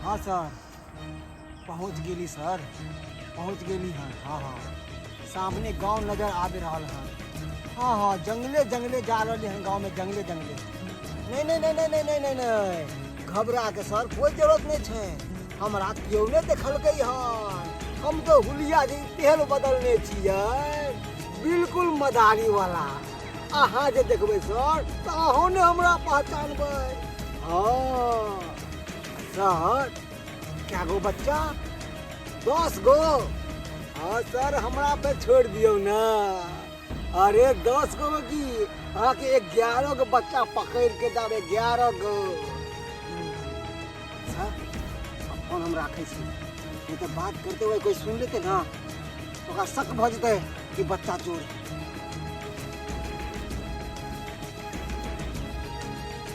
हाँ सर, पहुँच गेली सर, पहुँच गेली हन। हाँ हाँ, सामने गांव नजर आबि रहल हन। हाँ हाँ, जंगले जंगले जा रहली हन गांव में, जंगले जंगले। नहीं नहीं नहीं नहीं नहीं नहीं नहीं नहीं, घबरा के सर कोई जरूरत नहीं छै, हमरा केओ नहि देखलकै हन। हम तो हुलिया जे तेल बदलने छियै, बिल्कुल मदारी वाला। अहाँ जे देखबै सर तऽ अहूँ ने हमरा पहचानबै। हाँ सर, क्या गो बच्चा? 10 गो। हाँ सर, हमरा पे छोड़ दियौ ना। अरे 10 गो में की, अहाँके 11 गो बच्चा पकड़ के देब, 11 गो। सर फोन हम राखै छी, नहीं तऽ बात करते हुए कोई सुन लेते ना, ओकरा शक भऽ जेतै कि बच्चा चोर।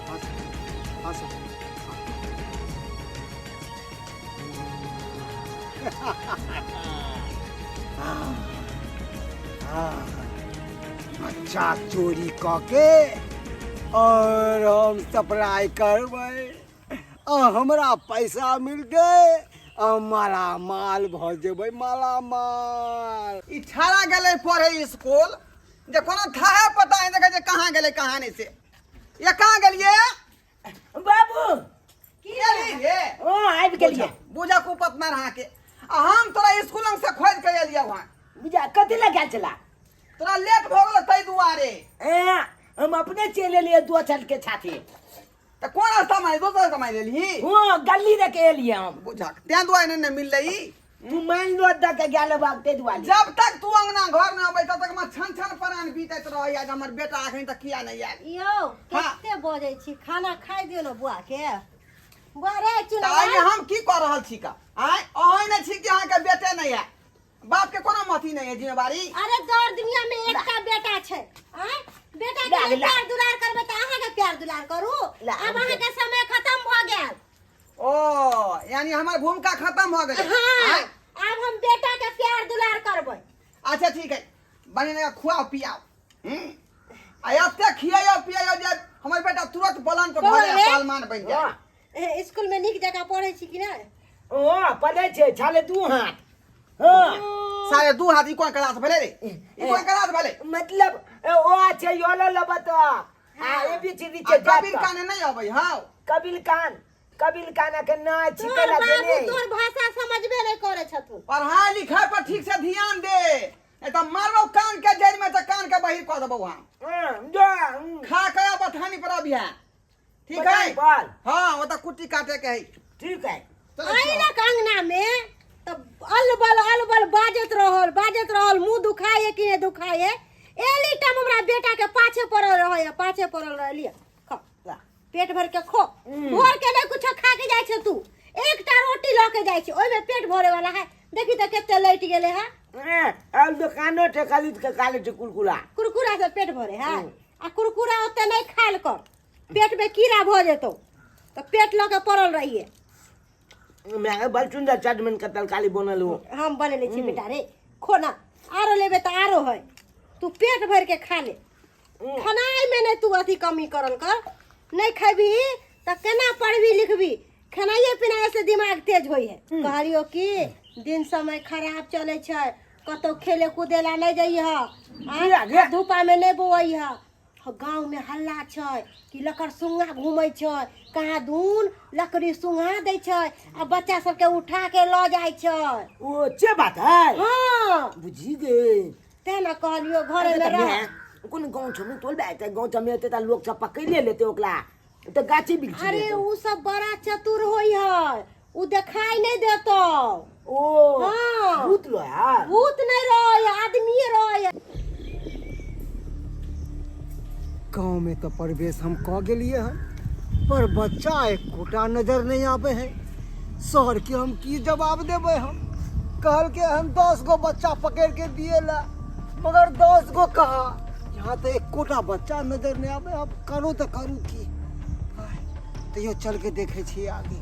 हाँ सर, हाँ सर, हाँ। हाँ, बच्चा चोरी कऽ के और हम सप्लाई करबै, आ हमरा पैसा मिलतै, आ मालामाल भऽ जेबै, मालामाल। ई छाड़ा गेलै पढ़े स्कूल, जे कोनो थाहे पता नहि देखै जे कहाँ गेलै कहाँ नहि। से ये कहाँ गेलियै? बाबू की एली रे? ओ आबि गेलियै। बुझा कुपत ना रहा के, आ हम तोरा स्कूल से खोज के एलियै वहाँ। बुझा कथी लए गेल छला? तोरा लेट भऽ गेलो ताहि दुआरे। ए, हम अपने चलि एलियै दोसर के छाती। तऽ कोन रास्ता मारि, दोसर रास्ता मारि लेलही? हँ, गली दऽ के एलियै हम। बुझा तें दुआरे नहि ने मिललै ई। तू मान लो दऽ के गेल बाप ताहि दुआरे। जब तक तू अंगना घर नहि अबै तब तक हमर छन छन प्राण बीतैत रहैया जे हमर बेटा अखन तक किया नहि आयल। यौ हाँ। कते बजै छी, खाना खाइ दियौ ने बुआ के। बुआ रे तऽ चुना। एहिमे हम की कऽ रहल छी का? आँय, अहीं नहि छी कि अहाँके बेटे नहि आयल? बाप के कोनो अथी नहीं है जिम्मेवारी। अरे दर दुनिया में एकटा बेटा छै, आँय बेटा के ला, नहि ला। प्यार दुलार करबै तऽ अहाँ के प्यार दुलार करू? ला, आब अहाँ के समय खत्म भऽ गेल। ओ यानी हमार भूमिका खत्म हो गई। हाँ, आँय? आब हम बेटा के प्यार दुलार करबै। अच्छा ठीक है, बढ़िया जगह खुआओ पियाओ। आ एते खियाओ पियाओ जे हमर बेटा तुरंत बलन पर भऽ जाए, बौआ रे। पहलवान बनि जाए। हाँ। ए, स्कूल में नीक जकाँ पढ़ै छी कि नहि? ओ पढ़ै छै छाले दू हाथ। हाँ। 2.5 हाथ, ई कोन क्लास भेलै रे? ई कोन क्लास भेलै? मतलब ए, ओ छै योलो लबत आ ए बी सी डी आ छै। कबीर जात। काने नहीं अबै? हाँ, कबीर कान, कबीर कान के ना तोहर छिकला बाबू देने। तोहर भाषा समझबे नहि करै छथुन। पढ़ाई लिखाई पर ठीक से ध्यान दे, नहीं तो मारबो कान के जड़ में तो कान के बहिर कऽ देबो हम। हाँ, जो, खा के आ बथानी पर अबिहा, ठीक है? बथानी पर? हाँ, वो तो कुट्टी काटे के है। ठीक है। चलो, अइलक अंगना में तऽ अलबल अलबल बाजैत रहल, बाजैत रहल, मुँह दुखाए कि नहि दुखाए। एली टाइम हमरा बेटा के पाछे पड़ल रहै, पाछे पड़ल रहै। लिअ खा, पेट भर के खो। भोर के नहि कुछो खा के जाइ छै तू, एकटा रोटी लऽ के जाइ छै, ओहिमे पेट भरे वाला है। देखी तऽ कते लटि गेलै है। ए, आब दुकानो छै खरीद के खा लै छै कुरकुरा। कुरकुरा से पेट भरे है? आ कुरकुरा ओते नहि खायल कर, पेट में कीड़ा भऽ जेतौ, तऽ पेट लऽ के पड़ल रहिए। मैं बड़ सुंदर चटमन के तरकारी बनल हो। हम बनेले छी बेटा रे, खो ना, आरो लेबे तऽ आरो है, तू पेट भर के खा ले। खेनाइ में नहि तू अथी कमी करल कर, नहि खेबही तऽ केना पढ़बी लिखबी? खेनाइए पिनाइ से दिमाग तेज होइ है। कहलियो कि दिन समय खराब चलै छै, कतौ खेले कूदे ला नहि जइह, किया गे? धूपा में नहि बौअइह। गाँव में हल्ला छै कि लकड़ सुंगा घूमै छै, कहाँ दून लकड़ी सुंघा दै छै आ बच्चा सबके उठा के लऽ जाइ छै। ओ चे बात है? हाँ। बुझी गे। तें ने कहलियो घरे में रह। कोन गाँव छमे टोल बे तऽ गाँव छमे एते तऽ लोक सब पकड़िले लेते ओकरा तऽ गाछी बिरछी। अरे लेतै। उ सब बड़ा चतुर होइ है, उ देखाई नहीं देतौ। ओ हाँ। भूत लो है? भूत नहीं रहे, आदमीये रहे। गाँव में तो प्रवेश हम कऽ गेलिए हन, पर बच्चा एकोटा नजर नहीं आबे है। सर के हम की जवाब देबै? हम कहल के हम 10 गो बच्चा पकड़ के दिए ला, मगर 10 गो कहा, यहाँ तो एकोटा बच्चा नजर नहीं आबे। अब करू तो करू की? आय, तैयो चल के देखे छियै आगे।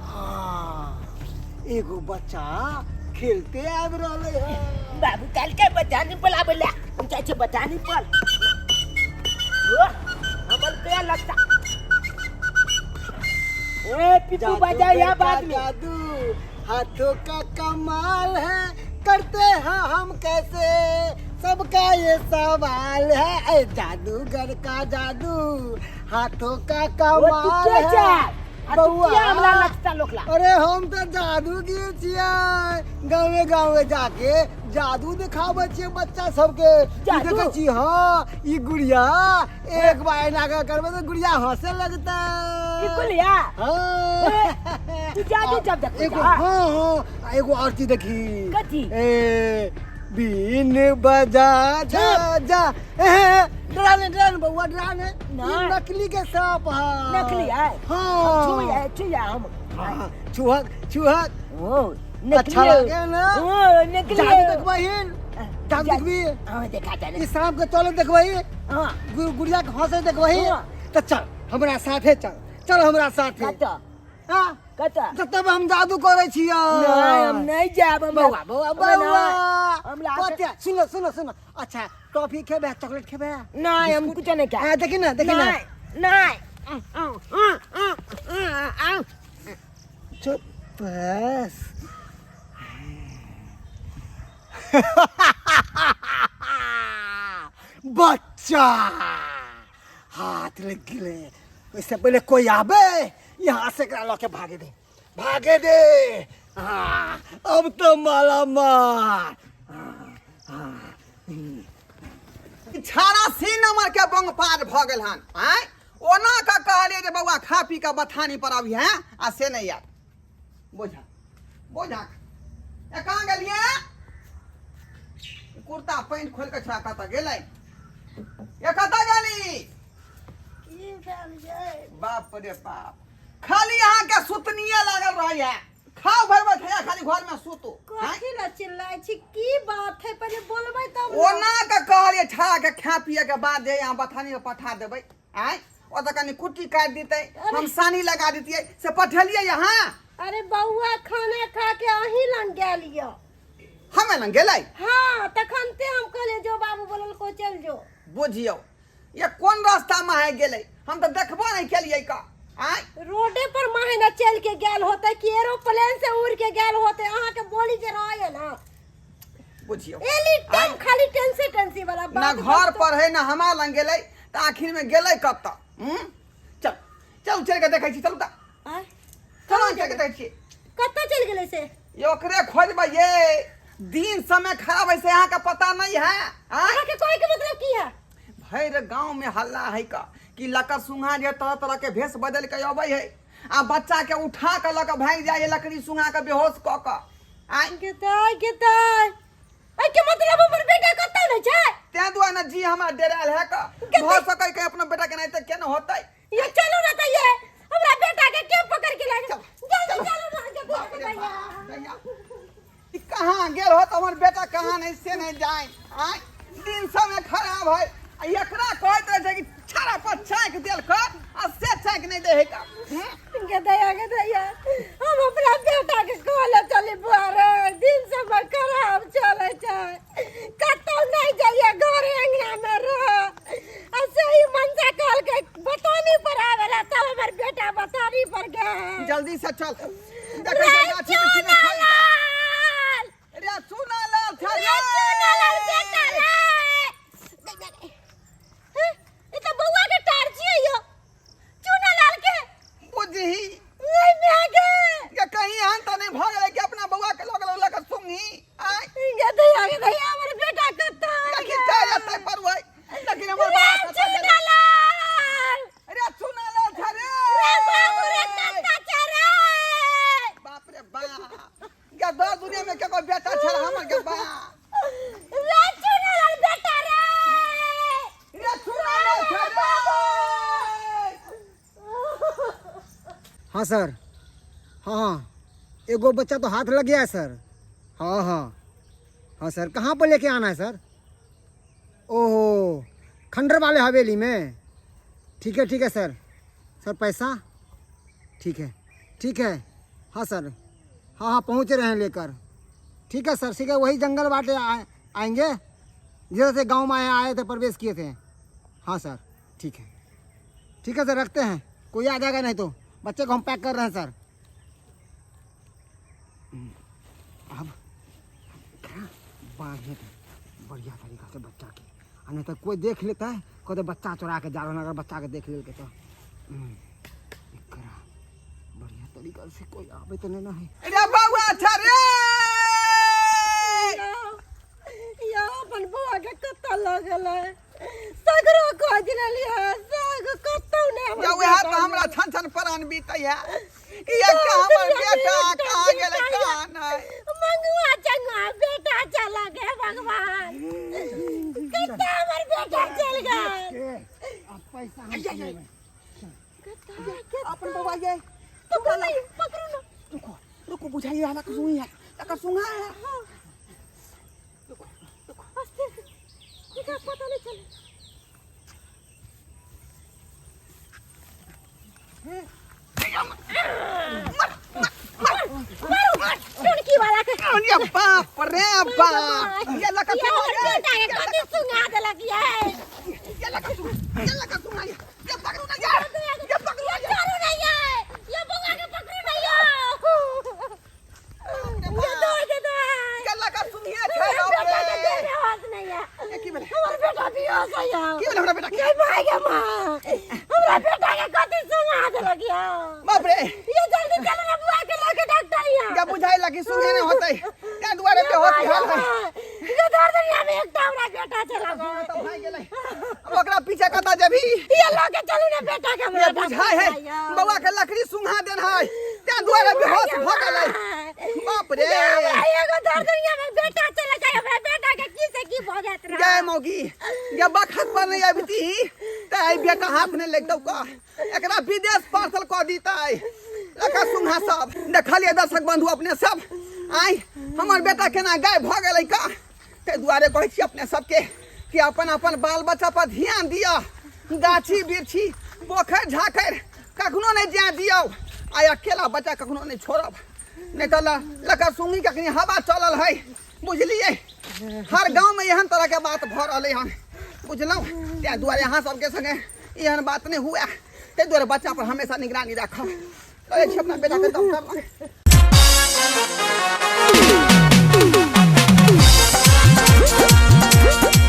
हाँ, एगो बच्चा खेलते आबि रहलै है। बाबू काल्हि के बचानी पर आबै ला, हम जाइ छियै बचानी पर। ओ, हमर के लगता। ए पिप्पू बजा या जादूगर का बाद में। जादू हाथों का कमाल है, करते हैं हम कैसे, सबका ये सवाल है। ए जादूगर का जादू हाथों का ओ तू कमाल के है। छै? आ तू बउआ। किया हमरा लगता लोकला? अरे हम तो जादूगिर छियै, गाँवे गाँवे जाके जादू देखाबै छियै बच्चा सबके। ई जादू? देखै छी, हाँ ई गुड़िया एक बार एना के करबै तऽ गुड़िया हंसे लगतै। ई गुड़िया? हाँ। तू जादू जब देखबै एगो जा। हाँ हाँ, आ एगो और चीज देखी। कथी? ए बीन बजा जा जा। ए, डरा ने, डरा ने बउआ, डरा ने। नहीं। ई नकली के सांप है। नकली है? हाँ। छुआ छुआ हम। हाँ, छुहक छुहक। ओ नकली। अच्छा लागे ना? ओ नकली। जादू देखबही? जादू देखबही? हाँ देखा जाने। ई सांप के चले देखबही? हाँ। गुड़िया के हंसे देखबही? हाँ। तऽ चल हमरा साथे, चल चल हमरा साथे। कतऽ? हाँ? कतऽ? जतऽ हम जादू करै छियै। नहीं हम नहीं जाब। हमरा बौआ बौआ हमरा बौआ। नहीं। हमरा कते? सुनो सुनो सुनो, अच्छा टॉफी खेबै, चॉकलेट खेबै? नहीं हम कुछ नहीं खाए। हाँ, देखी ना, देखी ना। नहीं नहीं। चुप बस। बच्चा हाथ लग गेलै, ओहिसँ पहिले कोई आबे यहाँ से एकरा लऽ के भागे दे, भागे दे। हाँ, अब तो माला मार। छाड़ा सी नंबर के बंग पार भऽ गेल हन। आँय ओना कऽ कहलियै जे बौआ खा पी कऽ बथानी पर अभी हैं, आ से नहि आयल। बोझा बोझा, ए कहाँ गेलियै? कुर्ता पैंट खोलि कऽ छोड़ा कतऽ गेलै? ए कतऽ गेली? की भेल यै? बाप रे बाप, खाली अहाँके सुतनिये लागल रहैया, खाउ भरि बैठैया खाली घर में सुतू। आँय? कथी लए चिल्लाइ छी? की बात है, पहिले बोलबै तब ने। ओना के कहलियै ठा के खा पिए के बाद जे यहाँ बथानी में पठा देबै, आँय ओतऽ कनि कुट्टी काटि दितै, हम सानी लगा दितियै, से पठेलियै यहाँ। अरे बौआ खाना खा के अहीं लग गेल यऽ। हमे लग गेलै? हाँ तखन ते हम कहलियै जो बाबू बोलल को चल जो। बुझियौ ये कोन रास्ता में है गेलै, हम तऽ देखबो नहि केलियै का। आँय रोडे पर माहे न चल के गेल होते कि एरोप्लेन से उड़ के गेल होते, अहाँ के बोली जे रहे ना। बुझियौ एनी टाइम खाली टेंशन टेंसी वाला ना बात। घर पर है ना हमार लग गेलै, तऽ आखिर में गेलै कतऽ? चल चल चल के देखै छी, चलू तऽ। आँय? चलू चल के देखै छी। कतऽ चलि गेलै से? ये ओकरे खोजबै, ये दिन समय खराब है से अहाँके पता नहीं है। आँय? अहाँके कहै के मतलब की है? भरि गाँव में हल्ला है का कि लकर सुंघा जे तरह तरह के भेष बदल के अबै है आ बच्चा के उठा के लऽ के भागि जाइ है, लकड़ी सुंघा के बेहोश कऽ कऽ। आँय? गेतै गेतै, एहि के मतलब हमर बेटा कतऽ नहि छै? तें दुआरे ने जी हमरा डेरायल है का, भऽ सकै के अपना बेटा के नहीं तऽ केना होतै। ये चलू ना तऽ ये हमरा बेटा के के पकड़ के लागे, जल्दी चलू ना। बाप रे बाप, भैया। ई कहाँ गेल होत हमर बेटा, कहाँ नहीं से नहीं जाए। आँय दिन समय खराब है आ एकरा कहैत रहै छै कि छाड़ा पर छाँकि देल कर, आ से छाँकि नहि दै है का। गेदैया गेदैया, हम अपना बेटा के कहले चली बुआ रे, दिन समय खराब चले छै, कतौ नहीं जाइए, घरे अंगना में रह, आ सही मनसा कहलकै बथानी पर आवेला, तब हमर बेटा बथानी पर गए। जल्दी से चल, देखै छै गाछी बिछी में खाइ चुनालाल! रे चुनालाल छै रे चुनालाल बेटा रे! हैं? ई तऽ बौआ के टार छियै यौ, चुनालाल के। बुझही नहीं माय गे। के कहीं एहन तऽ नहि भऽ गेलै कि अपना बौआ के लऽ गेलै लऽ कऽ सुंघी। आँय गेदैया गेदैया, हमर बेटा कतऽ देखी चलि एतै पर ओइ, लेकिन हमर रे बौआ कतऽ गेलै? चुनालाल! रे चुनालाल छै रे! रे बाबू रे कतऽ छै रे? बाप रे बाप, गे दस दुनिया में केको बेटा छै हमर गे बाप। रे चुनालाल बेटा रे! रे चुनालाल छै रे! हाँ सर, हाँ हाँ, एगो बच्चा तो हाथ लग गया है सर। हाँ हाँ हाँ सर, कहाँ पर लेके आना है सर? ओहो खंडर वाले हवेली में। ठीक है ठीक है सर। सर पैसा? ठीक है ठीक है, हाँ सर, हाँ हाँ पहुँच रहे हैं लेकर। ठीक है सर, ठीक है, वही जंगल बाटे आएंगे जिधर से गांव में आए थे, प्रवेश किए थे। हाँ सर ठीक है, ठीक है सर, रखते हैं, कोई आ जाएगा नहीं तो। बच्चे को हम पैक कर रहे हैं सर। अब क्या बांधे थे बढ़िया तरीका से बच्चा के, आ नहीं तो कोई देख लेता है, कहते बच्चा चुरा के जा रहा है, अगर बच्चा के देख लेल के तो एकरा बढ़िया तरीका से कोई आवे तो नहीं ना है। रे बउआ छ रे। या अपन बउआ के कतऽ लऽ गेलै? सगरो खोजि लेलियै, सग कतौ नहि हमर या वएह बेटा तऽ हमरा छन छन प्राण बीतैया कि एकटा हमर बेटा कहाँ गेलै कहाँ नहि। मंगुआ चंगुआ बेटा चला गया भगवान, कतऽ हमर बेटा चल गेल? अब पैसा हम कमेबै। अपन बउआ ये पकड़ू नहीं, पकड़ू ना। रुको रुको, बुझाइए हला के सुई है तकर सुंघा है। आस्ते से, एकरा पता नहीं चले। टुनकी वाला के। अरे बाप रे बाप, ये लका ये हमर बेटा के कथी सुंघा देलक ये? ये लका सुंघा, ये लका सुंघा, ये पकड़ू ना यार, ये पकड़ू ना यार। छोड़ू नहीं ये, ये बउआ के पकड़ू नहीं यो। ये दौड़ के दौड़। ये लका सुंघिए छै हमर बाप बेटा के रे। देह में होश नहीं है। ये की भेलै? हमर बेटा बेहोश है यो। की भेलै हमरा बेटा के? गे भाई गे माँ, हमरा बेटा के कथी सुंघा देलक यो? बाप रे। ये जल्दी चलो ना बुआ के लगे डॉक्टर यहाँ। ये बुझाइ लगी सुंघे नहीं होतै, ताहि दुआरे बेहोश भेल है। ये दौड़ दुनिया में एकटा हमरा बेटा चला गया। तऽ भागि गेलै, अब ओकरा पीछे कतऽ जेबही? ये लगे चलू ना बेटा के हमरा ये बुझाइ है डॉक्टर यहाँ। बउआ के लकड़ी सुंघा देन है, ताहि दुआरे बेहोश भऽ गेलै। बाप रे। एगो दौड़ दुनिया में बेटा चला जाए, हमरा बेटा के की से की भऽ जायत रहे। जय मौगी, ये बखत पर नहीं अबती तऽ एहि बेटा हाथ नहीं लगतौ का, एकरा विदेश पार्सल कऽ दितै लका सुंघा सब। देखलियै दर्शक बंधु अपने सब, आइ हमर बेटा केना गायब भऽ गेलै का। ताहि दुआरे कहै छी अपने सबके कि अपन अपन बाल बच्चा पर ध्यान दिअ, गाछी बिरछी पोखरि झाखरि कखनो नहि जाय दियौ, आ अकेला बच्चा कखनो नहि छोड़ब, नहीं तऽ लका सुंघी कखनी हवा चलल है, बुझलियै? हर गाँव में एहन तरह के बात भऽ रहलै हन, बुझलहुँ? ताहि दुआरे अहाँ सबके संगे एहन बात नहि हुए, ताहि दुआरे बच्चा पर हमेशा निगरानी राखब। लऽ जाइ छी अपना बेटाके डॉक्टर लग।